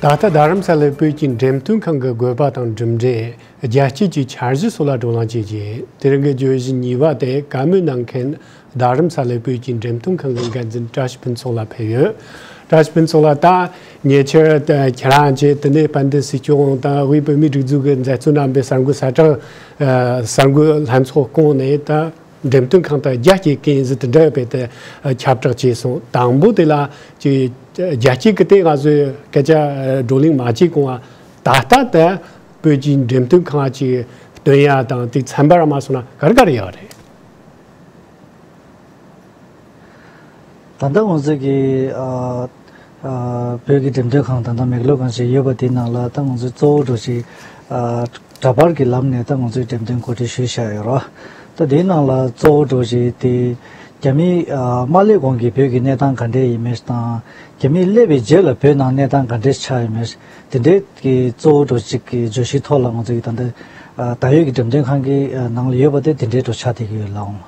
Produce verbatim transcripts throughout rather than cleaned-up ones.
ད་ལྟ་རྡ་རམ་ས་ལའི་བོད་ཀྱི་འགྲེམས་སྟོན་ཁང་གི་དགོས་པ་དང་གྲུབ་འབྲས། རྒྱལ་སྤྱི་གི་འཆར་གཞི་སོགས་ལ་བགྲོ་གླེང་བྱེད་ཀྱི་ཡིན། དེ་རིང་གི་བརྗོད་གཞི་གཉིས་པ་དེ་བཀའ་མོལ་གནང་མཁན་རྡ་རམ་ས་ལའི་བོད་ཀྱི་འགྲེམས་སྟོན་ཁང་གི་འགན་འཛིན་བཀྲ་ཤིས་ཕུན་ཚོགས་ལགས་ཕེབས་ཡོད། བཀྲ་ཤིས་ཕུན་ཚོགས་ལགས། ད་ཉེ་ཆར་ད་ཁྱེད་རང་བཅས་དེ་ནས་དཔལ་ལྡན་སྲིད་སྐྱོང་དང་དབུས་བོད་མིའི་སྒྲིག་འཛུགས་ཀྱི་མཛད་གཙོ་རྣམ་པས་གསར་འགོད་གསལ་བསྒྲགས་ཨ་གསར་འགོད་ལྷན་ཚོགས་བསྐོངས་ནས། ད་འགྲེམས་སྟོན་ཁང་དང་རྒྱ་སྐྱེད་མཁན་ཟིག་དེ་འདྲ་ཡོད་པའི་དེ་ཁྱབ་བསྒྲགས་བྱས་སོང་། དང་པོ་དེ་ལ་ཅིག་རྒྱལ་སྤྱི་གི་སྟེང་ང་ཚོས་སྐད་ཆ་བགྲོ་གླེང་མ་བྱས་གོང་ང་། ད་ལྟ་དེ་བོད་ཀྱི་འགྲེམས་སྟོན་ཁང་ཅིག་སྟོན་ཡ་དང་དེ་ཚན་པ་ར་མ་སོང་ན་ག་རེ་ག་རེ་ཡོད་རེད། ད་ལྟ་ང་ཚོས་ཀྱི་ཨ་ཨ་བོད་ཀྱི་འགྲེམས་སྟོན་ཁང་ད་ལྟ་མེག་ལོར་གང་ཞིག་ཡོད་པ་དེའི་ནང་ལ། ད་ང་ཚོས་གཙོ་བོ་འགྲོ་ཞིག་ཨ་འདྲ་པར་གྱི་ལམ་ནས་ད་ང་ཚོས་འགྲེམས་སྟོན་གོ་སྒྲིག་ཞུས་བཞག་ཡོད་རེད། ད་དེའི་ནང་ལ་གཙོ་བོ་འགྲོ་ཞིག་དེ་རྒྱ་མི་ཨ་མ་སླེབས་གོང་གི་བོད་ཀྱི་གནས་སྟངས་ག་འདྲས་ཡིན་མིན་དང་། རྒྱ་མི་སླེབས་པའི་རྗེས་ལ་བོད་ནང་གནས་སྟངས་ག་འདྲས་ཆགས་ཡོད་མིན། དེ་འདྲའི་གི་གཙོ་བོ་འགྲོ་ཞིག་གི་བརྗོད་གཞིའི་ཐོག་ལ་ང་ཚོས་ཀྱི་ད་ལྟ་ཨ་ད་ཡོད་ཀྱི་འགྲེམས་སྟོན་ཁང་གི་ཨ་ནང་ལ་ཡོད་པ་དེ་དེ་འདྲའི་འགྲོ་ཆགས་བསྡད་ཀྱི་ཡོད་ལགས།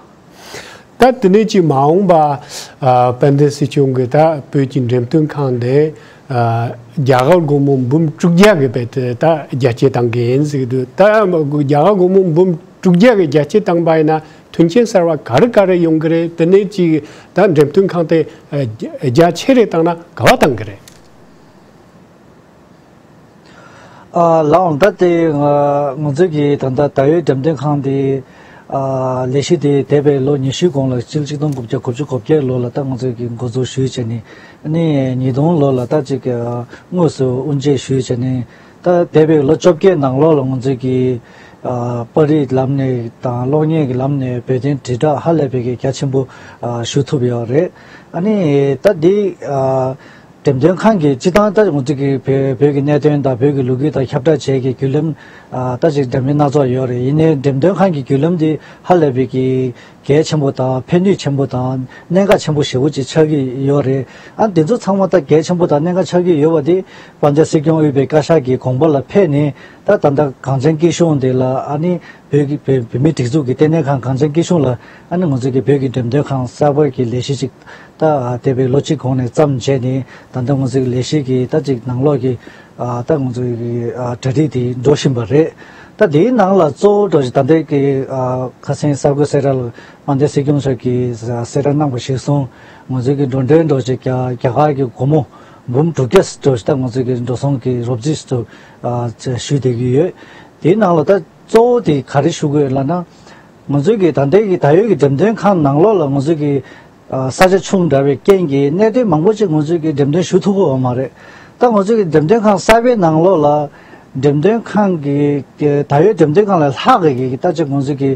ད་དེ་ནས་ཅིག་མ་འོངས་པ་ཨ་དཔལ་ལྡན་སྲིད་སྐྱོང་གིས་ད་བོད་ཀྱི་འགྲེམས་སྟོན་ཁང་དེ་ཨ་རྒྱ་གར་སྒོར་མོ་འབུམ་དྲུག་བརྒྱ་གི་བེད་དེ་ད་རྒྱ་སྐྱེད་བཏང་གི་ཡིན་ཟེར་གྱི་འདུག། ད་རྒྱ་གར་སྒོར་མོ་འབུམ་དྲུག་བརྒྱ་གི་རྒྱ་སྐྱེད་བཏང་པ་ཡིན་ན། མཐུན་རྐྱེན་གསར་བ་ག་རེ་ག་རེ་ཡོང་གི་རེད། དེ་ནས་ཅིག་ད་འགྲེམས་སྟོན་ཁང་དེ་ཨ་རྒྱ་ཆེ་རེ་བཏང་ན་ག་བ་བཏང་གི་རེད། ཨ་ལགས་འོང་། ད་དེ་ང་ང་ཚོས་ཀྱི་ད་ལྟ་ད་ཡོད་འགྲེམས་སྟོན་ཁང་དེ་ཨ་ལས་གཞི་དེ་འདས་པའི་ལོ་ཉི་ཤུའི་གོང་ལ། སྤྱི་ལོ་ཆིག་སྟོང་དགུ་བརྒྱ་དགུ་བཅུ་གོ་བརྒྱད་ལོ་ལ་ད་ང་ཚོས་ཀྱི་འགོ་འཛུགས་ཞུས་བྱས་ནས། ཨ་ནི་ཉིས་སྟོང་ལོ་ལ་ད་ཅིག་ཨ་དངོས་སུ་དབུ་འབྱེད་ཞུས་བྱས་ནས། ད་འདས་པའི་ལོ་བཅོ་བརྒྱད་ནང་ལོགས་ལ་ང་ཚོས་ཀྱི་ཨ་པར་རིས་ལམ་ནས་དང་གློག་བརྙན་གྱི་ལམ་ནས་བོད་དོན་དྲིལ་བསྒྲགས་ཧ་ལས་པའི་གི་རྒྱ་ཆེན་པོ་ཨ་ཞུ་ཐུབ་ཡོད་རེད། ཨ་ནི་ད་འདི་ཨ་འགྲེམས་སྟོན་ཁང་གི་སྤྱི་བཏང་ད་ང་ཚོ་གི་བོད་བོད་ཀྱི་གནད་དོན་དང་བོད་ཀྱི་ལོ་རྒྱུས་དང་ཁྱབ་བསྒྲགས་བྱེད་ཀྱི་བརྒྱུད་ལམ་ཨ་ད་ཅིག་འདྲ་མིན་སྣ་ཚོགས་ཡོད་རེད། ཡིན་ནའི་འགྲེམས་སྟོན་ཁང་གི་བརྒྱུད་ལམ་འདི་ཧ་ལས་པའི་གི་གལ་ཆེན་པོ་དང་ཕན་ནུས་ཆེན་པོ་དང་གནད་འགག་ཆེན་པོ་ཞེ་པོ་ཅིག་ཆགས་ཀྱི་ཡོད་རེད། ཨ་འདི་ཚོ་ཚང་མ་ད་གལ་ཆེན་པོ་དང་གནད་འགག་ཆགས་ཀྱི་ཡོད་པ་འདི་དཔལ་ལྡན་སྲིད་སྐྱོང་དབུས་པའི་བཀའ་ཤག་གི་དགོངས་པ་ལ་ཕེབས་ནས། ད་ད་ལྟ་གངས་ཅན་སྐྱིད་གཤོངས་འདི་ལ་ཨ་ནི་བོད་ཀྱི་བོད་བོད་མིའི་སྒྲིག་འཛུགས་ཀྱི་ལྟེ་གནས་ཁང་གངས་ཅན་སྐྱིད་གཤོངས་ལ་ཨ་ནི་ང་ཚོ་གི་བོད་ཀྱི་འགྲེམས་སྟོན་ཁང་གསར་པ་གི་ལས་གཞི་ཅིག་ད་འདས་པའི་ལོ་གཅིག་གོང་ནས་བརྩམས་བྱས་ནས། ད་ལྟ་ང་ཚོའི་ལས་གཞི་གི་ད་ཅིག་ནང་ལོགས་ཀྱི་ཨ་ད་ང་ཚོའི་གི་ཨ་གྲ་སྒྲིག་དེ་འགྲོ་བཞིན་པ་རེད། ད་དེའི་ནང་ལ་གཙོ་བོ་འགྲོ་བཞིན་ད་ལྟའི་གི་ཨ་ཁ་སང་གསར་འགོད་གསལ་བསྒྲགས་ལ་དཔལ་ལྡན་སྲིད་སྐྱོང་མཆོག་གིས་གསལ་བསྒྲགས་གནང་པ་གཞིར་བཟུང་། ང་ཚོའི་གི་འགྲོ་གྲོན་འགྲོ་བཞིན་རྒྱ་རྒྱ་གར་གྱི་སྒོར་མོ་འབུམ་དྲུག་བརྒྱ་འགྲོ་བཞིན་ད་ང་ཚོའི་གི་འགྲོ་སོང་གི་རོབ་རྩིས་སུ་ཨ་ཞུས་བསྡད་ཀྱི་ཡོད། དེའི་ནང་ལ་ད་གཙོ་བོ་དེ་ག་རེ་ཞུ་དགོས་ལབ་ན། ང་ཚོའི་གི་ད་ལྟའི་གི་ད་ཡོད་ཀྱི་འགྲེམས་སྟོན་ཁང་ནང་ལོགས་ལ་ང་ཚོའི་གི་ཨ་ས་ཆ་ཆུང་དྲགས་པའི་རྐྱེན་གྱིས་གནད་དོན་མང་པོ་ཅིག་ང་ཚོའི་གི་འགྲེམས་སྟོན་ཞུ་ཐུབ་ཀྱི་ཡོད་མ་རེད། ད་ང་ཚོའི་གི་འགྲེམས་སྟོན་ཁང་གསར་པའི་ནང་ལོགས་ལ་འགྲེམས་སྟོན་ཁང་གི་ད་ཡོད་འགྲེམས་སྟོན་ཁང་ལས་ལྷག་གི་གི་ད་ཅིག་ང་ཚོའི་གི་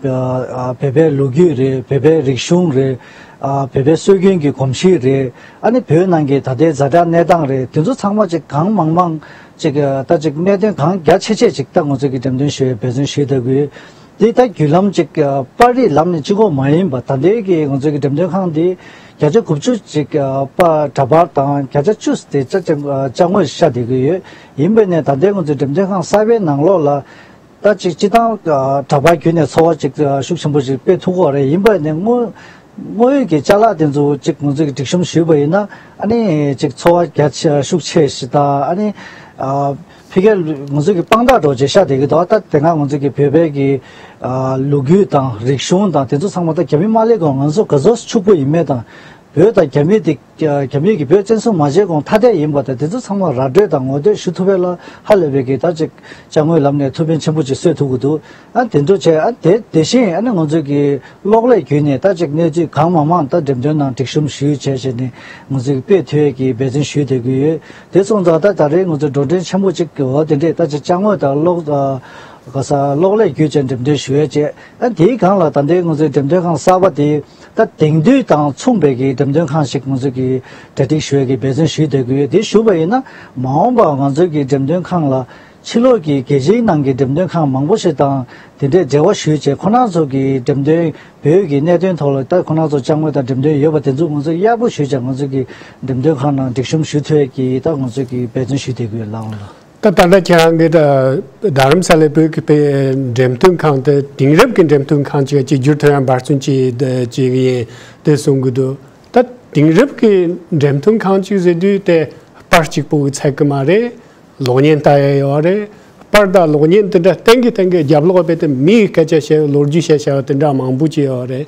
ཨ་བོད་པའི་ལོ་རྒྱུས་རེད། བོད་པའི་རིག་གཞུང་རེད། ཨ་བོད་པའི་སྲོལ་རྒྱུན་གྱི་གོམས་གཤིས་རེད། ཨ་ནི་བོད་ནང་གི་ད་ལྟའི་ཛ་དྲག་གནས་སྟངས་རེད། དེ་ཚོ་ཚང་མ་ཅིག་གང་མང་མང་ཅིག་ད་ཅིག་གནད་དོན་གང་རྒྱ་ཆེ་ཆེ་ཅིག་ད་ང་ཚོ་གི་འགྲེམས་སྟོན་ཞུ་བའི་འབད་བརྩོན་ཞུས་བསྡད་ཀྱི་ཡོད། དེ་ད་བརྒྱུད་ལམ་ཅིག་པར་རིས་ལམ་ནས་གཅིག་པོ་མ་ཡིན་པ། ད་ལྟའི་གི་ང་ཚོ་གི་འགྲེམས་སྟོན་ཁང་འདི་བརྒྱ་ཆ་དགུ་བཅུ་ཅིག་པར་འདྲ་པར་དང་། བརྒྱ་ཆ་བཅུ་དེ་ཅ་ཅ་ཅ་དངོས་ཤར་བསྡད་ཀྱི་ཡོད། ཡིན་པས་ནས་ད་ལྟའི་ང་ཚོའི་འགྲེམས་སྟོན་ཁང་གསར་པའི་ནང་ལོགས་ལ་ད་ཅིག་སྤྱི་བཏང་ཨ་འདྲ་པར་བརྒྱུད་ནས་ཚོར་བ་ཅིག་ཨ་ཤུགས་ཆེན་པོ་ཅིག་སྤེལ་ཐུབ་ཀྱི་ཡོད་རེད། ཡིན་པ་ནས་དངོས་དངོས་ཡོད་ཀྱི་ཅ་ལག་དེ་ཚོ་ཅིག་ང་ཚོས་ཀྱི་སྒྲིག་གཤོམ་ཞུས་པ་ཡིན་ན། ཨ་ནི་ཅིག་ཚོར་བ་རྒྱ་ཆེ་ཤུགས་ཆེ་ཞིག་དང་། ཨ་ནི་ཨ་ཕ་གིར་ང་ཚོས་ཀྱི་དཔང་རྟགས་འདྲ་བོ་ཅིག་ཤར་བསྡད་ཀྱི་འདུག། ད་དེ་སྔ་ང་ཚོས་ཀྱི་བོད་པའི་གི་ཨ་ལོ་རྒྱུས་དང་རིག་གཞུང་དང་དེ་ཚོ་ཚང་མ་ད་རྒྱ་མི་མ་སླེབས་གོང་ང་ཚོ་ག་ཚོད་ཕྱུག་པོ་ཡིན་མེད་དང་། བོད་དང་རྒྱ་མི་དེ་རྒྱ་མི་གིས་བོད་བཙན་བཟུང་མ་བྱས་གོང་ཐ་དད་ཡིན་པ་དང་། དེ་ཚོ་ཚང་མ་ར་སྤྲོད་དང་ངོ་སྤྲོད་ཞུ་ཐུབ་པ་ལ་ཧ་ལས་པའི་གི་ད་ཅིག་ཅ་དངོས་ལམ་ནས་ཐུགས་ཕན་ཆེན་པོ་ཅིག་གསོས་ཐུབ་ཀྱི་འདུག། ཨ་དེ་འདྲ་བྱས། ཨ་དེ་དེ་བཞིན་ཨ་ནི་ང་ཚོས་ཀྱི་གློག་ཀླད་བརྒྱུད་ནས་ད་ཅིག་གནས་ཚུལ་གང་མང་མང་ད་འགྲེམས་སྟོན་ནང་སྒྲིག་གཤོམ་ཞུས་བྱས་བྱས་ནས་ང་ཚོས་ཀྱི་སྤེལ་ཐུབ་ཡས་ཀྱི་འབད་བརྩོན་ཞུས་བསྡད་ཀྱི་ཡོད། དེ་སོང་ཙང་ད་ད་རེས་ང་ཚོས་འགྲོ་གྲོན་ཆེན་པོ་ཅིག་གི་འོག་དེ་འདྲས་ད་ཅིག་ཅ་དངོས་དང་གློག་ཨ་ག་ས་གློག་ཀླད་བརྒྱུད་བྱས་འགྲེམས་སྟོན་ཞུ་ཡས་བྱས། ཨ་དེའི་སྒང་ལ་ད་ལྟའི་ང་ཚོའི་འགྲེམས་སྟོན་ཁང་གསར་པ་དེ་ད་དེང་དུས་དང་མཚུངས་པའི་གི་འགྲེམས་སྟོན་ཁང་ཞིག་ང་ཚོས་ཀྱི་གྲ་སྒྲིག་ཞུ་ཡས་ཀྱི་འབད་བརྩོན་ཞུས་བསྡད་ཀྱི་ཡོད། དེ་ཞུས་པ་ཡིན་ན་མ་འོངས་པར་ང་ཚོའི་གི་འགྲེམས་སྟོན་ཁང་ལ་ཕྱི་ལོགས་ཀྱི་རྒྱལ་སྤྱིའི་ནང་གི་འགྲེམས་སྟོན་ཁང་མང་པོ་ཞིག་དང་དེ་འདྲས་འབྲེལ་བ་ཞུས་བྱས། ཁོ་རང་ཚོ་གི་འགྲེམས་སྟོན་བོད་ཀྱི་གནད་དོན་ཐོག་ལ་ད་ཁོ་རང་ཚོ་ཅ་དངོས་དང་འགྲེམས་སྟོན་ཡོད་པ་དེ་ཚོ་ང་ཚོས་གཡར་པོ་ཞུས་བྱས་ང་ཚོ་གི་འགྲེམས་སྟོན་ཁང་ནང་སྒྲིག་གཤོམ་ཞུ་ཐུབ་ཡས་ཀྱི་ད་ང་ཚོས་ཀྱི་འབད་བརྩོན་ཞུས་བསྡད་ཀྱི་ཡོད་ལགས། ད་ད་ལྟ་ཁྱེད་རང་གིས་ད་རྡ་རམ་ས་ལའི་བོད་ཀྱི་དཔེ་འགྲེམས་སྟོན་ཁང་དེ་དེང་རབས་ཀྱི་འགྲེམས་སྟོན་ཁང་ཅིག་གཅིག་གྱུར་ཐོན་ཡ་འབད་བརྩོན་བྱེད་བྱེད་ཀྱི་ཡིན་དེ་གསུང་གི་འདུག། ད་དེང་རབས་ཀྱི་འགྲེམས་སྟོན་ཁང་ཅིག་ཟེར་དུས་དེ་ པར་གཅིག་པོ་གིས་ཚད་ཀྱི་མ་རེད། གློག་བརྙན་ལྟ་ཡ་ཡོད་རེད། པར་དང་གློག་བརྙན་དེ་འདྲ་བསྟན་གི་བསྟན་གི་རྒྱབ་ལོགས་རྦད་དེ་མིའི་སྐད་ཆ་བཤད་ལོ་རྒྱུས་བཤད་བྱ་བ་དེ་འདྲ་མང་པོ་ཅིག་ཡོད་རེད།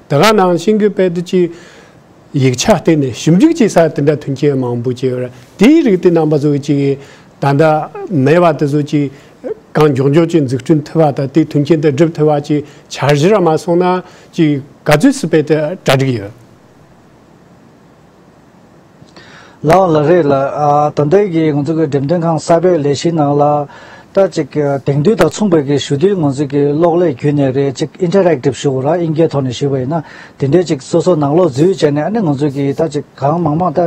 དེ་ག་ནང་བཞིན་གི་རྦད་དེ་ཅིག་ཡིག་ཆ་བལྟས་ནས་ཞིབ་འཇུག་བྱེད་ས་དེ་འདྲ་མཐུན་རྐྱེན་མང་པོ་ཅིག་ཡོད་རེད། དེའི་རིགས་དེ་རྣམ་པ་ཚོ་གི་ཅིག་ད་ལྟ་མེད་པ་དེ་ཚོ་ཅིག་གང་མགྱོགས་མགྱོགས་ཅིག་འཛུགས་སྐྲུན་ཐུབ་པ་དང་དེའི་མཐུན་རྐྱེན་དེ་སྒྲུབ་ཐུབ་པ་ཅིག་འཆར་གཞི་ར་མ་སོང་ན་ཅིག་ག་ཚོད་སུ་རྦད་དེ་གྲ་སྒྲིག་ཡོད། ལགས་འོང་ལགས་རེད་ལགས། ཨ་ད་ལྟའི་གི་ང་ཚོ་གི་འགྲེམས་སྟོན་ཁང་གསར་པའི་ལས་གཞིའི་ནང་ལ་ད་ཅིག་དེང་དུས་དང་མཚུངས་པའི་གི་ཞུ་དུས་ང་ཚོ་གི་གློག་ཀླད་བརྒྱུད་ནས་རེད། ཅིག་ཨིན་ཊར་ཨེག་ཊིབ་ཞུ་དགོས་ར། དབྱིན་སྐད་ཐོག་ནས་ཞུས་པ་ཡིན་ན་དེ་འདྲའི་ཅིག་སོ་སོ་ནང་ལོགས་འཛུལ་བྱས་ནས། ཨ་ནི་ང་ཚོ་གི་ད་ཅིག་གང་མང་མང་ད་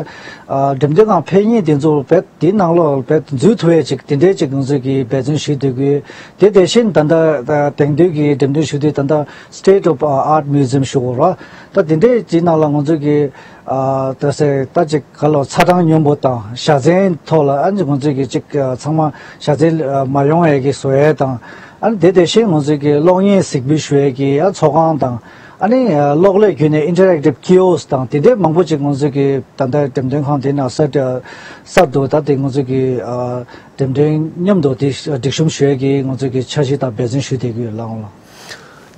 ཨ་འགྲེམས་སྟོན་ཁང་ཕེབས་མཁན་དེ་ཚོ་རྦད་དེའི་ནང་ལོགས་རྦད་འཛུལ་ཐུབ་ཡས་ཅིག་དེ་འདྲའི་ཅིག་ང་ཚོ་གི་འབད་བརྩོན་ཞུ་སྡོད་ཀྱི་ཡོད། དེ་དེ་བཞིན་ད་ལྟ་དེང་དུས་ཀྱི་འགྲེམས་སྟོན་ཞུ་དུས་ད་ལྟ་State of Art Museum ཞུ་དགོས་ར། ད་དེ་འདྲའི་ཅིག་ནང་ལ་ང་ཚོ་གི་ཨ་ད་སེ་ད་ཅིག་ག་ལོ་ཚ་གྲང་སྙོམས་པོ་དང་བཞའ་ཚན་ཐོག་ལ་ཨ་ནི་ང་ཚོ་གི་ཅིག་ཨ་ཚང་མ་བཞའ་ཚན་ཨ་མ་ཡོང་ཡས་ཀྱི་བཟོ་ཡས་དང་། ཨ་ནི་དེ་དེ་བཞིན་ང་ཚོ་གི་གློག་བརྙན་གཟིགས་འབུལ་ཞུ་ཡས་ཀྱི་ཨ་ཚོགས་ཁང་དང་། ཨ་ནི་ཨ་གློག་ཀླད་བརྒྱུད་ནས་Interactive Kiosk དང་དེ་འདྲའི་མང་པོ་ཅིག་ང་ཚོ་གི་ད་ལྟ་འགྲེམས་སྟོན་ཁང་དེ་ནང་གསར་གསར་དུ་ད་དེ་ང་ཚོ་གི་ཨ་འགྲེམས་སྟོན་མཉམ་དུ་དེ་སྒྲིག་གཤོམ་ཞུ་ཡས་ཀྱི་ང་ཚོ་གི་འཆར་གཞི་དང་འབད་བརྩོན་ཞུ་བསྡད་ཀྱི་ཡོད་ལགས་འོང་ལགས།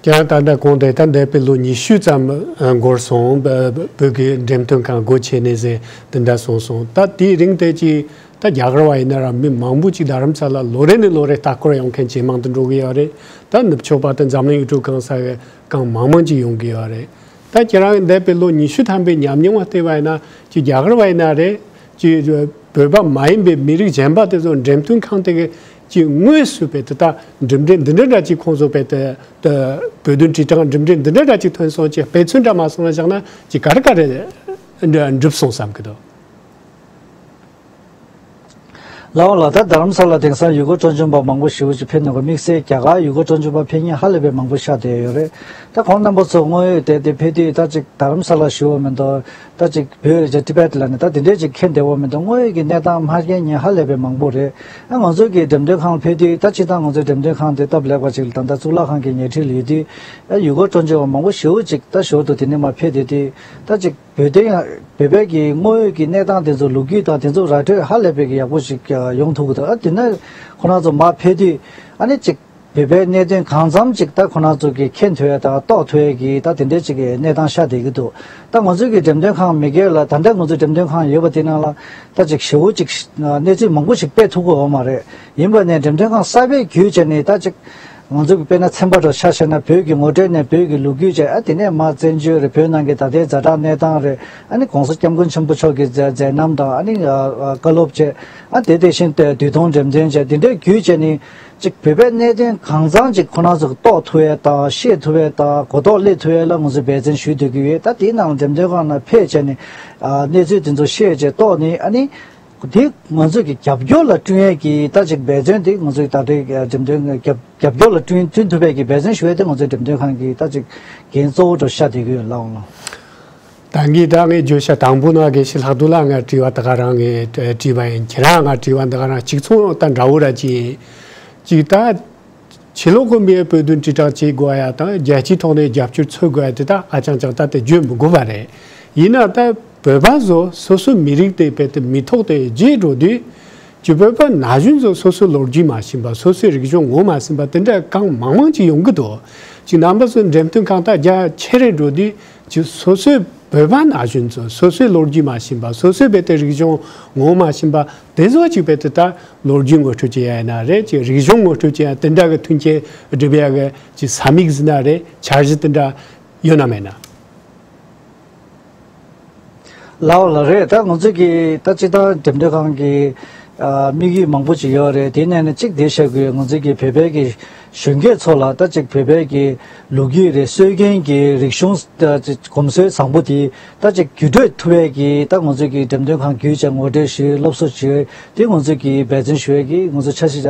ཀྱང་ད་ལྟ་གོང་དེ་ད་འདས་པའི་ལོ་ཉི་ཤུ་ཙམ་འགོར་སོང་། བོད་ཀྱི་འགྲེམས་སྟོན་ཁང་སྒོ་ཕྱེ་ནས་ཟེར་དེ་འདྲ་སོང་སོང་། ད་དེའི་རིང་དེ་ཅིག་ད་རྒྱ་གར་བ་ཡིན་ན་ར་མི་མང་པོ་ཅིག་རྡ་རམ་ས་ལ་ལོ་རེ་ནས་ལོ་རེ་ལྟ་སྐོར་ཡོང་མཁན་ཇེ་མང་དུ་འགྲོ་གི་ཡོད་རེད། ད་ནུབ་ཕྱོགས་པ་དང་འཛམ་གླིང་ཡུལ་གྲུ་གང་ས་གང་མང་མང་ཅིག་ཡོང་གི་ཡོད་རེད། ད་ཁྱེད་རང་འདས་པའི་ལོ་ཉི་ཤུ་ཐམ་པའི་ཉམས་མྱོང་བ་བལྟས་པ་ཡིན་ན་ཅིག་རྒྱ་གར་བ་ཡིན་ན་རེད། ཅིག་བོད་པ་མ་ཡིན་པའི་མི་རིགས་གཞན་པ་དེ་ཚོ་འགྲེམས་སྟོན་ཁང་དེ་གི་ཅིག་དངོས་སུ་བས་དེ་ལྟ་འགྲེམས་འདྲེན་འདི་འདྲ་འདྲ་ཅིག་ཁོང་ཚོ་བས་དེ་དེ་བོད་དོན་དྲིལ་བསྒྲགས་འགྲེམས་འདྲེན་འདི་འདྲ་འདྲ་ཅིག་ཐོན་སོང་ཅིག་དཔེ་མཚོན་འདྲ་མ་སོང་ན་བཞག་ན་ཅིག་ག་རེ་ག་རེ་འགྲུབ་སོང་བསམ་གི་འདུག་ལགས་འོང་ལགས། ད་རྡ་རམ་ས་ལ་དེང་སང་ཡུལ་སྐོར་སྤྲོ་འཆམ་པ་མང་པོ་ཞེ་པོ་ཅིག་ཕེབས་ནས་གོ། དམིགས་བསལ་རྒྱ་གར་ཡུལ་སྐོར་སྤྲོ་འཆམ་པ་ཕེབས་མཁན་ཧ་ལས་པའི་མང་པོ་ཤར་བསྡད་ཡོད་རེད། ད་ཁོང་རྣམ་པ་ཚོ་དངོས་ཡོད་དེ་དེ་ཕེབས་དུས་ད་ཅིག་རྡ་རམ་ས་ལ་ཞུ་བ་མི་འདུག་ད་ཅིག་བོད་ཀྱི་ཊི་བེཊ་ལ་ནི་ད་དེ་འདྲས་ཅིག་མཁྱེན་བསྡད་པ་མི་འདུག་དངོས་ཡོད་ཀྱི་གནས་སྟངས་མ་མཁྱེན་མཁན་ཧ་ལས་པའི་མང་པོ་རེད། ཨ་ང་ཚོ་གི་འགྲེམས་སྟོན་ཁང་ཕེབས་དུས་ད་སྤྱིར་བཏང་ང་ཚོའི་འགྲེམས་སྟོན་ཁང་དེ་སྟབས་ལེགས་པ་ཅིག་ལ་ད་ལྟ་གཙུག་ལག་ཁང་གི་ཉེ་འཁྲིས་ལ་ཡོད་དུས། ཨ་ཡུལ་སྐོར་སྤྲོ་འཆམ་པ་མང་པོ་ཞེ་པོ་ཅིག་ད་ཞོར་དུ་དེ་ནས་མར་ཕེབས་བསྡད་དུས་ད་ཅིག་བོད་དོན་ཡང་བོད་པའི་གི་དངོས་ཡོད་ཀྱི་གནས་སྟངས་དེ་ཚོ་ལོ་རྒྱུས་དང་དེ་ཚོ་ར་སྤྲོད་ཧ་ལས་པའི་གི་ཡག་པོ་ཞིག་ཡོང་ཐུབ་ཀྱི་འདུག་ཨ་དེ་ནས་ཁོ་རང་ཚོ་མར་ཕེབས་དུས་ཨ་ནི་ཅིག་བོད་པའི་གནད་དོན་གང་འཚམ་ཅིག་ད་ཁོ་རང་ཚོ་གི་མཁྱེན་ཐུབ་ཡ་དང་རྟོགས་ཐུབ་ཡ་གི་ད་དེ་འདྲའི་ཅིག་གི་གནས་སྟངས་ཤར་བསྡད་ཀྱི་འདུག་ད་ང་ཚོའི་གི་འགྲེམས་སྟོན་ཁང་མི་སྒེར་ལ་ད་ལྟ་ང་ཚོའི་འགྲེམས་སྟོན་ཁང་ཡོད་པ་དེ་ནང་ལ་ད་ཅིག་ཞེ་པོ་ཅིག་གནས་ཚུལ་མང་པོ་ཞིག་སྤེལ་ཐུབ་ཀྱི་ཡོད་མ་རེད། ཡིན་པ་ནས་འགྲེམས་སྟོན་ཁང་གསར་པའི་བརྒྱུད་བྱས་ནས་ད་ཅིག་ང་ཚོ་གི་དཔེར་ན་ཚན་པ་འདྲ་ཆ་བཞག་ན་བོད་ཀྱི་ངོ་སྤྲོད་ནས་བོད་ཀྱི་ལོ་རྒྱུས་བཅས། ཨ་དེ་ནས་མར་བཙན་བྱོལ་རེད། བོད་ནང་གི་ད་ལྟའི་ཛ་དྲག་གནས་སྟངས་རེད། ཨ་ནི་༸གོང་ས་༸སྐྱབས་མགོན་ཆེན་པོ་མཆོག་གི་མཛད་མཛད་རྣམ་དང་། ཨ་ནི་ཨ་བཀའ་སློབ་བཅས། ཨ་དེ་དེ་བཞིན་ཏེ་དུས་ཐུང་འགྲེམས་སྟོན་བཅས་དེ་འདྲའི་བརྒྱུད་བྱས་ནས་ཅིག་བོད་པའི་གནད་དོན་གང་འཚམ་ཅིག་ཁོ་རང་ཚོ་རྟོགས་ཐུབ་ཡས་དང་ཤེས་ཐུབ་ཡས་དང་གོ་རྟོགས་སླེབས་ཐུབ་ཡས་ལ་ང་ཚོས་འབད་བརྩོན་ཞུ་སྡོད་ཀྱི་ཡོད། ད་དེའི་ནང་འགྲེམས་སྟོན་ཁང་ནང་ཕེབས་བྱས་ནས་ཨ་གནས་ཚུལ་དེ་ཚོ་ཤེས་བྱས་རྟོགས་ནས། ཨ་ནི། དེ་ང་ཚོས་ཀྱི་རྒྱབ་སྐྱོར་ལ་བསྐྲུན་ཡས་ཀྱི་ད་ཅིག་འབད་བརྩོན་དེ་ང་ཚོས་ད་ལྟའི་འགྲེམས་སྟོན་རྒྱབ་རྒྱབ་སྐྱོར་ལ་བསྐྲུན་བསྐྲུན་ཐུབ་པའི་ཀྱི་འབད་བརྩོན་ཞུ་ཡས་དེ་ང་ཚོའི་འགྲེམས་སྟོན་ཁང་གི་ད་ཅིག་འགན་གཙོ་བོ་འདྲ་ཤར་བསྡད་ཀྱི་ཡོད་ལགས་འོང་ལགས། ད་ངས་ད་ངས་བརྗོད་བྱ་དང་པོ་ནང་དགེ་བཤེས་ལྷག་རྡོར་ལགས་ང་དྲི་བ་ད་ག་རང་ངས་དྲིས་པ་ཡིན། ཁྱེད་རང་ང་དྲི་བ་ད་ག་རང་གཅིག་མཚུངས་ད་འདྲ་བོ་ར་ཅིག་ཡིན། ཅིག་ད། ཕྱི་ལོགས་ཀུན་པས་བོད་དོན་དྲིལ་བསྒྲགས་བྱེད་དགོས་ཡ་དང་རྒྱལ་སྤྱིའི་ཐོག་ནས་རྒྱབ་སྐྱོར་འཚོལ་དགོས་ཡ་དེ་དག་ཨ་ཅང་ཅང་ད་དེ་བརྗོད་མི་དགོས་པ་རེད། ཡིན་ན་ད་བོད་པ་ཚོ་སོ་སོའི་མི་རིགས་དེ་རྦད་དེ་མི་ཐོག་དེ་བརྗེད་འགྲོ་དུས་ཀྱི་བོད་པ་ན་གཞོན་ཚོ་སོ་སོའི་ལོ་རྒྱུས་མ་ཤེས་པ། སོ་སོའི་རིག་གཞུང་ངོ་མ་ཤེས་པ་དེ་འདྲ་གང་མང་མང་ཅིག་ཡོང་གི་འདུག་ཅིག་རྣམ་པ་ཚོའི་འགྲེམས་སྟོན་ཁང་ད་རྒྱ་ཆེ་རེ་འགྲོ་དུས། ཅིག་སོ་སོའི་བོད་པ་ན་གཞོན་ཚོ་སོ་སོའི་ལོ་རྒྱུས་མ་ཤེས་པ། སོ་སོའི་རྦད་དེ་རིག་གཞུང་ངོ་མ་ཤེས་པ་དེ་ཚོ་ཅིག་རྦད་དེ་ད་ལོ་རྒྱུས་ངོ་སྤྲོད་བྱེད་ཡ་ཡིན་ན་རེད། ཅིག་རིག་གཞུང་ངོ་སྤྲོད་བྱེད་ཡ་དེ་འདྲ་གི་མཐུན་རྐྱེན་སྒྲུབ་ཡ་གི་ཅིག་ས་མིག་ཟིན་ན་རེད། འཆར་གཞི་དེ་འདྲ་ཡོད་ན་མེད་ན། ལགས་འོང་ལགས་རེད། ད་ང་ཚོས་ཀྱི་ད་སྤྱིར་བཏང་འགྲེམས་སྟོན་ཁང་གི་ཨ་དམིགས་ཡུལ་མང་པོ་ཅིག་ཡོད་རེད། དེ་ནས་ནི་གཅིག་དེ་བཤད་དགོས། ང་ཚོས་ཀྱི་བོད་པའི་གི་གཞོན་སྐྱེས་ཚོ་ལ་ད་ཅིག་བོད་པའི་གི་ལོ་རྒྱུས་རེད། སྲོལ་རྒྱུན་གྱི་རིག་གཞུང་ད་ཅིག་གོམས་སྲོལ་བཟང་པོ་དེ་ད་ཅིག་བརྒྱུད་སྤྲོད་ཐུབ་པའི་གི་ད་ང་ཚོས་ཀྱི་འགྲེམས་སྟོན་ཁང་བརྒྱུད་བྱས་ངོ་སྤྲོད་ཞུས། སློབ་གསོ་བྱས། དེ་ང་ཚོས་ཀྱི་འབད་བརྩོན་ཞུ་ཡས་ཀྱི་ང་ཚོ་འཆར་གཞི་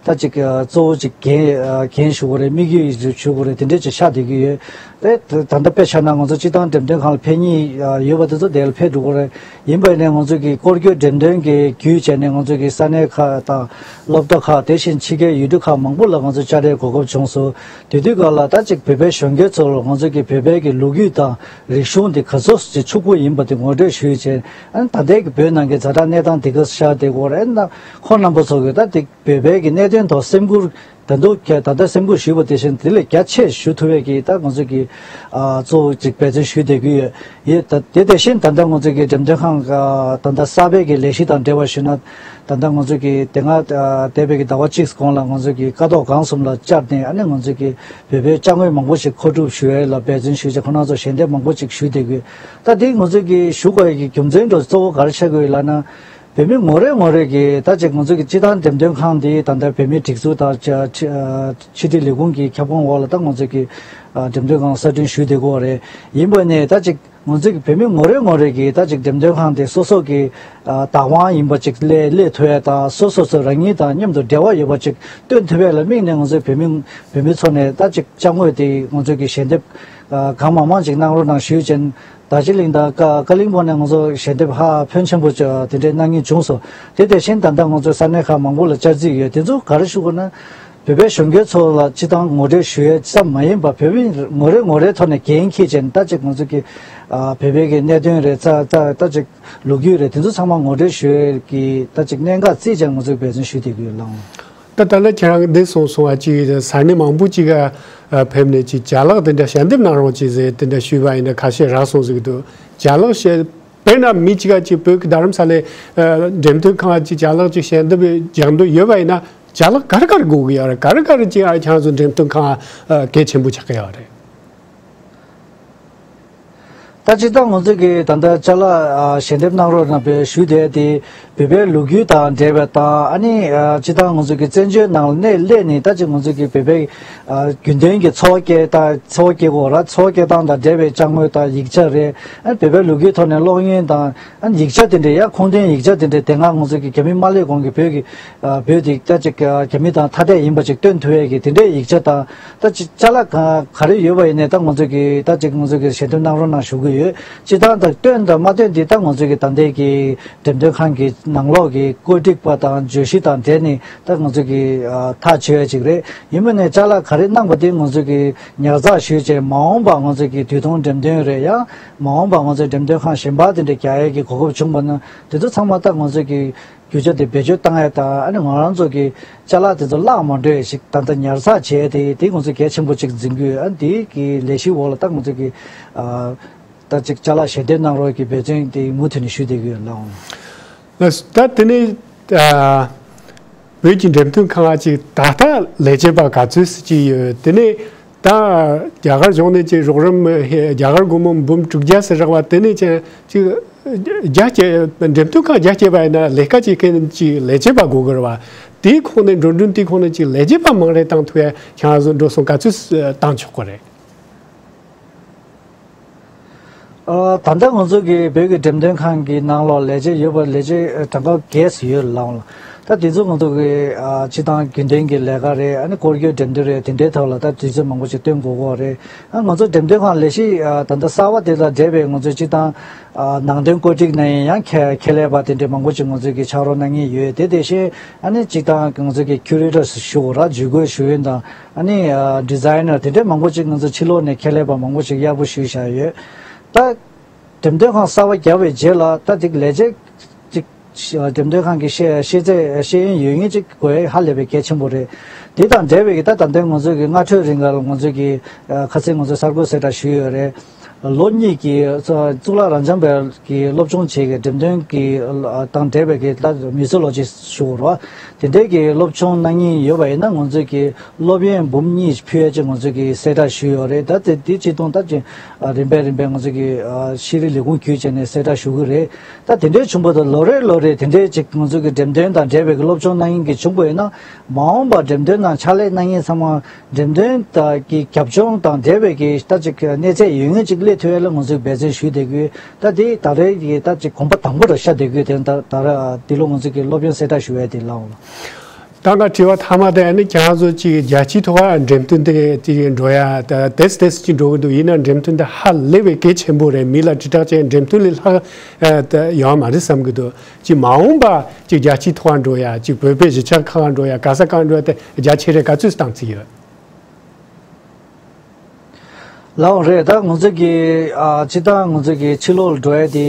ད་ཅིག་གཙོ་བོ་ཅིག་འགན་འགན་ཞུ་དགོས་རེད། དམིགས་ཡུལ་ཞུ་དགོས་རེད། དེ་འདྲས་ཅིག་ཆགས་བསྡད་ཀྱི་ཡོད། དེ་ད་ལྟ་དཔེ་བཞག་ན་ང་ཚོ་སྤྱིར་བཏང་འགྲེམས་སྟོན་ཁང་ལ་ཕེབས་མཁན་ཡོད་པ་དེ་ཚོ་དེ་ལ་ཕེབས་འགྲོ་གི་རེད། ཡིན་པ་ཡིན་ནའི་ང་ཚོ་གི་སྐོར་སྐྱོད་འགྲེམས་སྟོན་གྱི་བརྒྱུད་བྱས་ནས་ང་ཚོ་གི་ས་གནས་ཁག་དང་སློབ་གྲྭ་ཁག་དེ་བཞིན་ཕྱི་རྒྱལ་ཡུལ་གྲུ་ཁག་མང་པོ་ལ་ང་ཚོ་བཅར་ རེད། གོ་སྐབས་བྱུང་སོང་། དེ་དུས་སྐབས་ལ་ད་ཅིག་བོད་པའི་གཞོན་སྐྱེས་ཚོར་ང་ཚོ་གི་བོད་པའི་གི་ལོ་རྒྱུས་དང་རིག་གཞུང་དེ་ག་ཚོད་ཅིག་ཕྱུག་པོ་ཡིན་པ་དེ་ངོ་སྤྲོད་ཞུས་བྱས། ཨ་ནི་ད་ལྟའི་གི་བོད་ནང་གི་ཛ་དྲག་གནས་སྟངས་དེ་ག་ཤར་བསྡད་ཡོད་རེད། ཨ་ནི་ཁོང་རྣམ་པ་ཚོ་གི་ད་ཅིག་བོད་པའི་གི་གནད་དོན་ཐོག་སེམས་ཁུར་ད་དུང་ད་ལྟ་སེམས་ཁུར་ཞུས་པ་དེ་བཞིན་དེ་ལས་རྒྱ་ཆེ་ཞུ་ཐུབ་པའི་གི་ད་ང་ཚོ་གི་ཨ་གཙོ་བོ་ཅིག་འབད་བརྩོན་ཞུས་བསྡད་ཀྱི་ཡོད། ཡོད། ད་དེ་དེ་བཞིན་ད་ལྟ་ང་ཚོ་གི་འགྲེམས་སྟོན་ཁང་ད་ལྟ་གསར་པའི་གི་ལས་གཞི་དང་འབྲེལ་བ་ཞུས་ན། ད་ལྟ་ང་ཚོ་གི་དེ་སྔ་འདས་པའི་གི་ཟླ་བ་གཅིག་གོང་ལ་ང་ཚོ་གི་ཀ་ཐོག་སྒང་གསུམ་ལ་བཅར་ནས། ཨ་ནི་ང་ཚོ་གི་བོད་པའི་ཅ་དངོས་མང་པོ་ཞིག་མཁོ་སྒྲུབ་ཞུ་ཡས་ལ་འབད་བརྩོན་ཞུས་བྱས། ཁོང་རྣམ་ཚོར་ཞལ་འདེབས་མང་པོ་ཞིག་ཞུས་བསྡད་ཀྱི་ཡོད། ད་དེ་ང་ཚོ་གི་ཞུ་དགོས་ཡས་ཀྱི་རྒྱུ་མཚན་འདྲ་གཙོ་བོ་ག་རེ་ཆགས་ཀྱི་ཡོད་ལབ་ན། བོད་མི་ངོ་རེ་ངོ་རེ་གིས་ད་ཅིག་ང་ཚོ་གི་སྤྱིར་བཏང་འགྲེམས་སྟོན་ཁང་འདི་ད་ལྟ་བོད་མིའི་སྒྲིག་འཛུགས་དང་ཕྱི་ཕྱི་དྲིལ་ལས་ཁུངས་ཀྱི་ཁྱབ་ཁོངས་འོག་ལ་ད་ང་ཚོ་གི་འགྲེམས་སྟོན་ཁང་གསར་སྐྲུན་ཞུས་བསྡད་ཀྱི་ཡོད་རེད། ཡིན་པ་ནས་ད་ཅིག་ང་ཚོ་གི་བོད་མི་ངོ་རེ་ངོ་རེ་གིས་ད་ཅིག་འགྲེམས་སྟོན་ཁང་དེ་སོ་སོ་གི་བདག་དབང་ཡིན་པ་ཅིག་སླེབས་སླེབས་ཐུབ་ཡས་དང་། སོ་སོ་སོ་རང་ཉིད་དང་མཉམ་དུ་འབྲེལ་བ་ཡོད་པ་ཅིག་སྟོན་ཐུབ་ཡས་ལ་དམིགས་ནས། ང་ཚོའི་བོད་མི་བོད་མི་ཚོ་ནས་ད་ཅིག་ཅ་དངོས་དེ་ང་ཚོ་གི་ཞལ་འདེབས་གང་མང་མང་ཅིག་གནང་རོགས་གནང་ཞུས་བྱས། རྡོ་རྗེ་གླིང་དང་ཀ་ཀ་ལིང་པོང་ནས་ང་ཚོ་ཞལ་འདེབས་ཧ་ཕོན་ཆེན་པོ་ཅིག་དེ་འདྲའི་གནང་མཁན་བྱུང་སོང་། དེ་དེ་བཞིན་ད་ལྟ་ང་ཚོའི་ས་གནས་ཁག་མང་པོ་ལ་བཅར་རྩིས་ཡོད། དེ་ཚོ་ག་རེ་ཞུ་དགོས་ན། བོད་པའི་གཞོན་སྐྱེས་ཚོ་ལ་སྤྱིར་བཏང་ངོ་སྤྲོད་ཞུ་ཡས་ཙམ་མ་ཡིན་པར། བོད་མི་ངོ་རེ་ངོ་རེའི་ཐོག་ནས་འགན་འཁྱེར་བྱས་ནས་ད་ཅིག་ང་ཚོ་གི་ཨ་བོད་པའི་གི་གནད་དོན་རེད། ད་ད་ད་ཅིག་ལོ་རྒྱུས་རེད། དེ་ཚོ་ཚང་མ་ངོ་སྤྲོད་ཞུ་ཡས་ཀྱི་ད་ཅིག་གནད་འགག་རྩིས་བྱས་ང་ཚོས་འབད་བརྩོན་ཞུས་བསྡད་ཀྱི་ཡོད་ལགས། ད་ད་ལྟ་ཁྱེད་རང་འདི་གསུངས་སོང་བ། ཅིག་ས་གནས་མང་པོ་ཅིག་ག་ཕེབས་ནས་ཅིག་ཅ་ལག་དེ་འདྲ་ཞལ་འདེབས་གནང་རོགས་ཅིག་ཟེར་དེ་འདྲ་ཞུས་པ་ཡིན་ན་ཁ་ཤས་རག་སོང་ཟེར་གྱི་འདུག་ཅ་ལག་ཞལ། དཔེར་ན་མི་གཅིག་ག་ཅིག་བོད་ཀྱི་རྡ་རམ་ས་ལའི་འགྲེམས་སྟོན་ཁང་ཅིག་ཅ་ལག་ཅིག་ཞལ་འདེབས་རྒྱག་འདོད་ཡོད་པ་ཡིན་ན། ཅ་ལག་ག་རེ་ག་རེ་དགོས་ཀྱི་ཡོད་རེད། ག་རེ་ག་རེ་ཅིག་ཨ་ཁྱེད་རང་ཚོ་འགྲེམས་སྟོན་ཁང་གལ་ཆེན་པོ་ཆགས་ཀྱི་ཡོད་རེད། ད་སྤྱིར་བཏང་ང་ཚོ་གི་ད་ལྟ་ཅ་ལག་ཨ་ཞལ་འདེབས་གནང་རོགས་གནང་བའི་ཞུ་དེ་དེ་བོད་པའི་ལོ་རྒྱུས་དང་འབྲེལ་བ་དང་། ཨ་ནི་ཨ་སྤྱིར་བཏང་ང་ཚོ་གི་བཙན་བྱོལ་ནང་ལ་གནས་སླེབས་ནས་ད་ཅིག་ང་ཚོ་གི་བོད་པའི་ཨ་རྒྱུན་ལྡན་གྱི་འཚོ་བ་སྐྱེལ་སྟངས་འཚོ་བ་སྐྱེལ་དགོས་ར། འཚོ་བ་སྐྱེལ་སྟངས་དང་འབྲེལ་བའི་ཅ་དངོས་དང་ཡིག་ཆ་རེད། ཨ་བོད་པའི་ལོ་རྒྱུས་ཐོག་ནས་གློག་བརྙན་དང་། ཨ་ནི་ཡིག་ཆ་དེ་འདྲའི་ཡ་ཁུངས་ལྡན་ཡིག་ཆ་དེ་འདྲའི་དེ་སྔ་ང་ཚོ་གི་རྒྱ་མི་མ་སླེབས་གོང་གི་བོད་ཀྱི་ཨ་བོད་དེ་ད་ཅིག་ཨ་རྒྱ་མི་དང་ཐ་དད་ཡིན་པ་ཅིག་སྟོན་ཐུབ་ཡས་ཀྱི་དེ་འདྲའི་ཡིག་ཆ་དང་། ད་ཅིག་ཅ་ལག་ག་ག་རེ་ཡོད་པ་ཡིན་ནའི་ད་ང་ཚོ་གི་ད་ཅིག་ང་ཚོ་གི་ཞལ་འདེབས་གནང་རོགས་གནང་ཞུ་གི་ཡོད། སྤྱིར་བཏང་ད་སྟོན་དང་མ་སྟོན་དེ་ད་ང་ཚོ་གི་ད་ལྟའི་གི་འགྲེམས་སྟོན་ཁང་གི་ནང་ལོགས་ཀྱི་བཀོད་སྒྲིག་པ་དང་བརྗོད་གཞི་དང་འབྲེལ་ནས་ད་ང་ཚོ་གི་ཨ་ཐག་གཅོད་ཡས་ཅིག་རེད། ཡིན་པ་ནས་ཅ་ལག་ག་རེ་གནང་པ་དེ་ང་ཚོ་གི་ཉར་ཚགས་ཞུས་བྱས། མ་འོངས་པ་ང་ཚོ་གི་དུས་ཐུང་འགྲེམས་སྟོན་རེད། ཡང་མ་འོངས་པ་ང་ཚོ་འགྲེམས་སྟོན་ཁང་གཞན་པ་དེ་འདྲ་རྒྱག་ཡས་ཀྱི་གོ་སྐབས་བྱུང་བ་ན། དེ་ཚོ་ཚང་མ་ད་ང་ཚོ་གི་རྒྱུ་ཆ་དེ་བེད་སྤྱོད་བཏང་ཡས་དང་། ཨ་ནི་ང་རང་ཚོ་གི་ཅ་ལག་དེ་ཚོ་བརླག་མ་འགྲོ་ཡས་ཤིག་ད་ལྟ་ཉར་ཚགས་བྱས་ཏེ་དེ་ང་ཚོ་གལ་ཆེན་པོ་ཅིག་འཛིན་གྱི་ཡོད། ཨ་ནི་དེ་གི་ལས་གཞི་འོག་ལ་ད་ང་ཚོ་གི་ཨ་ད་ཅིག་ཅ་ལག་ཞལ་འདེབས་གནང་རོགས་ཀྱི་འབད་བརྩོན་དེ་མུ་མཐུད་ནས་ཞུ་བསྡད་ཀྱི་ཡོད་ལགས། ལགས་སོ། ད་དེ་ནས་ཨ་བོད་ཀྱི་འགྲེམས་སྟོན་ཁང་ཅིག་ད་ལྟ་ལས་བྱེད་པ་ག་ཚོད་ཅིག་ཡོད། དེ་ནས་ད་རྒྱ་གར་གཞུང་ནས་ཅིག་རོགས་རམ་རྒྱ་གར་སྒོར་མོ་འབུམ་དྲུག་བརྒྱ་ཟེར་རག་པ་དེ་ནས་ཅིག་ཅིག་རྒྱ་སྐྱེད་འགྲེམས་སྟོན་ཁང་རྒྱ་སྐྱེད་པ་ཡིན་ན་ལས་ཀ་བྱེད་མཁན་ཅིག་ལས་བྱེད་པ་དགོས་ཀྱི་རེད་བ། དེའི་ཁོངས་ནས་འགྲོ་གྲོན་དེའི་ཁོངས་ནས་ཅིག་ལས་བྱེད་པ་མང་རེ་བཏང་ཐུབ་ཡ་ཁྱེད་རང་ཚོ་འགྲོ་སོང་ག་ཚོད་བཏང་ཆོག་གི་རེད། ཨ་ད་ལྟ་ང་ཚོ་གི་བོད་ཀྱི་འགྲེམས་སྟོན་ཁང་གི་ནང་ལོགས་ལས་བྱེད་ཡོད་པ་ལས་བྱེད་གྲངས་ཀ་བརྒྱད་ཙམ་ཡོད་ལགས། ད་དེ་ཚོ་ང་ཚོ་གི་ཨ་སྤྱིར་བཏང་རྒྱུན་ལྡན་གྱི་ལས་ཀ་རེད། ཨ་ནི་སྐོར་སྐྱོད་འགྲེམས་སྟོན་རེད། དེ་འདྲའི་ཐོག་ལ་ད་དུས་ཚོད་མང་པོ་ཞིག་བཏོན་དགོས་ཀྱི་རེད། ཨ་ང་ཚོ་འགྲེམས་སྟོན་ཁང་ལས་གཞི་ཨ་ད་ལྟ་གསར་བ་དེ་དང་འབྲེལ་བའི་ང་ཚོ་སྤྱིར་བཏང་ཨ་ནང་དོན་བཀོད་སྒྲིག་གནང་ཡས་ཡང་ཁྱད་ཁྱད་ལས་པ་དེ་འདྲའི་མང་པོ་ཞིག་ང་ཚོ་གི་ཕྱག་རོགས་གནང་མཁན་ཡོད། དེ་དེ་བཞིན་ཨ་ནི་སྤྱིར་བཏང་ང་ཚོ་གི་ཁྱུ་རེ་ཊར་ཞུ་དགོས་ར། ཇུས་འགོད་ཞུ་ཡོན་དང་། ཨ་ནི་ཨ་ཌི་ཛའི་ནར་དེ་འདྲའི་མང་པོ་ཅིག་ང་ཚོ་ཕྱི་ལོགས་ནས་ཁྱད་ལས་པ་མང་པོ་ཅིག་གཡར་པོ་ཞུས་བཞག་ཡོད། ད་འགྲེམས་སྟོན་ཁང་གསར་པ་བརྒྱབ་པའི་རྗེས་ལ་ད་ཅིག་ལས་བྱེད་ཅིག་འགྲེམས་སྟོན་ཁང་གི་ཤེས་ཤེས་ཚད་ཤེས་ཡོན་ཡོད་མཁན་ཅིག་དགོས་ཡ་ཧ་ལས་པའི་གལ་ཆེན་པོ་རེད། དེ་དང་འབྲེལ་བའི་གི་ད་ད་ལྟའི་ང་ཚོ་གི་སྔ་འཕྲོས་རིང་ལ་ང་ཚོ་གི་ཨ་ཁ་སང་ང་ཚོ་གསར་འགོད་གསལ་བསྒྲགས་ཞུས་ཡོད་རེད། ལོ་གཉིས་ཀྱི་གཙུག་ལག་རབ་འབྱམས་པའི་གི་སློབ་སྦྱོང་བྱེད་ཀྱི་འགྲེམས་སྟོན་གྱི་དང་འབྲེལ་བའི་གི་ད་མི་ཚེ་ལོ་ཅིག་ཞུ་རོགས། དེ་འདྲའི་གི་སློབ་སྦྱོང་གནང་མཁན་ཡོད་པ་ཡིན་ན་ང་ཚོས་གི་སློབ་ཡོན་འབུམ་གཉིས་ཕུལ་ཡ་ཅིག་ང་ཚོས་གི་གསལ་བསྒྲགས་ཞུས་ཡོད་རེད། ད་དེ་དེ་ཅིག་དང་ད་ཅིག་རིམ་པས་རིམ་པས་ང་ཚོས་གི་ཤེས་རིག་ལས་ཁུངས་བརྒྱུད་བྱས་ནས་གསལ་བསྒྲགས་ཞུ་གི་རེད། ད་དེ་འདྲའི་བྱུང་བ་དང་ལོ་རེ་ལོ་རེ་དེ་འདྲའི་ཅིག་ང་ཚོས་གི་འགྲེམས་སྟོན་དང་འབྲེལ་བའི་གི་སློབ་སྦྱོང་གནང་མཁན་གི་བྱུང་བ་ཡིན་ན། མ་འོངས་པར་འགྲེམས་སྟོན་ནང་ཕྱག་ལས་གནང་མཁན་ཚང་མ་འགྲེམས་སྟོན་དང་གི་རྒྱབ་ལྗོངས་དང་འབྲེལ་བའི་གི་ད་ཅིག་གནས་ཚད་ཡོད་མཁན་ཅིག་སླེབས་ཐུབ་ཡ་ལ་ང་ཚོས་འབད་བརྩོན་ཞུས་བསྡད་ཀྱི་ཡོད། ད་དེ་ད་རེས་ཀྱི་ད་ཅིག་གོམ་པ་དང་པོ་རུ་ཤར་བསྡད་ཀྱི་ཡོད། དེ་ད་ད་རེས་འདི་ལོ་ང་ཚོས་གི་སློབ་ཡོན་གསལ་བསྒྲགས་ཞུ་ཡ་དེ་ལའོ། ད་ང་དྲི་བ་མཐའ་མ་དེ་ཨ་ནི་ཁྱེད་རང་ཚོ་ཅིག་རྒྱལ་སྤྱིའི་ཐོག་འགྲེམས་སྟོན་དེ་ཅིག་འགྲོ་ཡ་ད་ཏེས་ཏེས་ཅིག་འགྲོ་གི་འདུག་ཡིན་ན་འགྲེམས་སྟོན་དེ་ཧ་ལས་པའི་གལ་ཆེན་པོ་རེད། མི་ལ་དྲིལ་བསྒྲགས་བྱས་འགྲེམས་སྟོན་ལས་ལྷག་ཡོད་མ་རེད་བསམ་གི་འདུག་ཅིག་མ་འོངས་པ་ཅིག་རྒྱལ་སྤྱིའི་ཐོག་འགྲོ་ཡ་ཅིག་བོད་པའི་གཞིས་ཆགས་ཁག་འགྲོ་ཡ་ག་ས་གང་འགྲོ་ཡ་དེ་རྒྱ་ཆེ་རེད། ག་ཚོད་བཏང་རྩིས་ཡོད། ལའོ་རེད། ད་ང་ཚོ་གི་ཨ་སྤྱི་བཏང་ང་ཚོ་གི་ཕྱི་ལོགས་ལ་འགྲོ་ཡ་དེ་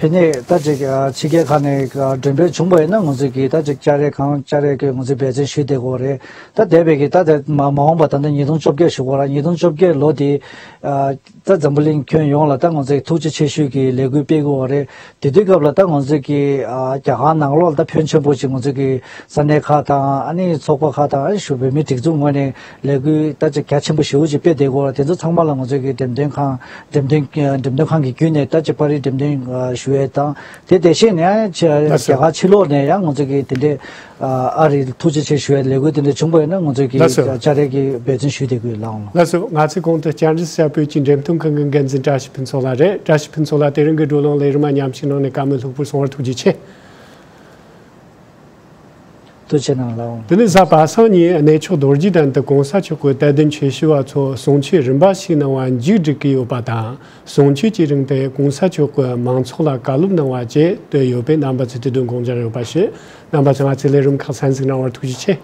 ཕན་ནས་ད་ཅིག་ཨ་ཕྱི་རྒྱལ་ཁག་ནས་ཨ་མགྲོན་འབོད་བྱུང་པ་ཡིན་ན་ང་ཚོ་གི་ད་ཅིག་ཅ་རེ་གང་ཅ་རེ་གི་ང་ཚོ་འབད་བརྩོན་ཞུས་བསྡད་ཀྱི་ཡོད་རེད། ད་འདས་པའི་གི་ད་ད་མ་མ་འོངས་པ་ད་ལྟ་ཉིས་སྟོང་བཅོ་བརྒྱད་ཞུ་གི་ཡོད་ར། ཉིས་སྟོང་བཅོ་བརྒྱད་ལོ་དེ་ཨ་ད་འཛམ་བུ་གླིང་ཁྱོན་ཡོངས་ལ་ད་ང་ཚོ་གི་ཐུགས་རྗེ་ཆེ་ཞུ་གི་ལས་འགུལ་སྤེལ་གྱི་ཡོད་རེད། དེ་དུས་སྐབས་ལ་ད་ང་ཚོ་གི་ཨ་རྒྱ་གར་ནང་ལོགས་ལ་ད་ཕོན་ཆེན་པོ་ཞིག་ང་ཚོ་གི་ས་གནས་ཁག་དང་ཨ་ནི་ཚོགས་པ་ཁག་དང་ཨ་ནི་ཞུ་བོད་མིའི་སྒྲིག་འཛུགས་ངོས་ནས་ལས་འགུལ་ད་ཅིག་རྒྱ་ཆེན་པོ་ཞེ་པོ་ཅིག་སྤེལ་བསྡད་ཀྱི་ཡོད་རེད། དེ་ཚོ་ཚང་མ་ལ་ང་ཚོ་གི་འགྲེམས་སྟོན་ཁང་འགྲེམས་སྟོན་འགྲེམས་སྟོན་ཁང་གི་བརྒྱུད་ནས་ད་ཅིག་པར་རིས་འགྲེམས་སྟོན་ཞུ་ཡས་དང་། དེ་དེ་བཞིན་ནས་ཡང་ཕྱི་རྒྱ་གར་ཕྱི་ལོགས་ནས་ཡང་ང་ཚོ་གི་དེ་འདྲའི་ཨ་རི་ཐུགས་རྗེ་ཆེ་ཞུ་ཡས་ལས་འགུལ་དེ་འདྲ་བྱུང་པ་ཡིན་ན་ང་ཚོ་གི་ལགས་སོ། བཅར་ཡས་ཀྱི་འབད་བརྩོན་ཞུས་བསྡད་ཀྱི་ཡོད་ལགས། ལགས་སོ། ང་ཚོའི་གོང་དུ་བཅར་འདྲི་ཞུ་བོད་ཀྱི་འགྲེམས་སྟོན་ཁང་གི་འགན་འཛིན་བཀྲ་ཤིས་ཕུན་ཚོགས་ལགས་རེད། བཀྲ་ཤིས་ཕུན་ཚོགས་ལགས་དེ་རིང་གི་བགྲོ་གླེང་ལས་རིམ་མཉམ་ཞུགས་གནང་ནས་བཀའ་མོལ་ལྷུག་པོར་གསུང་བར་ཐུགས་རྗེ་ཆེ། ཐུགས་རྗེ་གནང་ལགས། དེ་ནས་གཟའ་པ་སངས་ཉིན་གནས་མཆོག་རྡོ་རྗེ་གདན་དུ་གོང་ས་མཆོག་གི་དད་ལྡན་ཆོས་ཞུ་བ་ཚོ་གསུང་ཆོས་རིམ་པ་ཞིག་གནང་བ་མཇུག་སྒྲིལ་གྱི་ཡོད་པ་དང་། གསུང་ཆོས་ཀྱི་རིང་དུ་གོང་ས་མཆོག་གིས་མང་ཚོགས་ལ་བཀའ་སློབ་གནང་བ་བཅས་བཏོན་ཡོད་པས་རྣམ་པ་ཚོས་དེ་དོན་དགོངས་འཇགས་ཡོད་པ་ཞུ། རྣམ་པ་ཚོས་ང་ཚོའི་ལས་རིམ་ཁག་གསན་གཟིགས་གནང་བར་ཐུགས་རྗེ་ཆེ།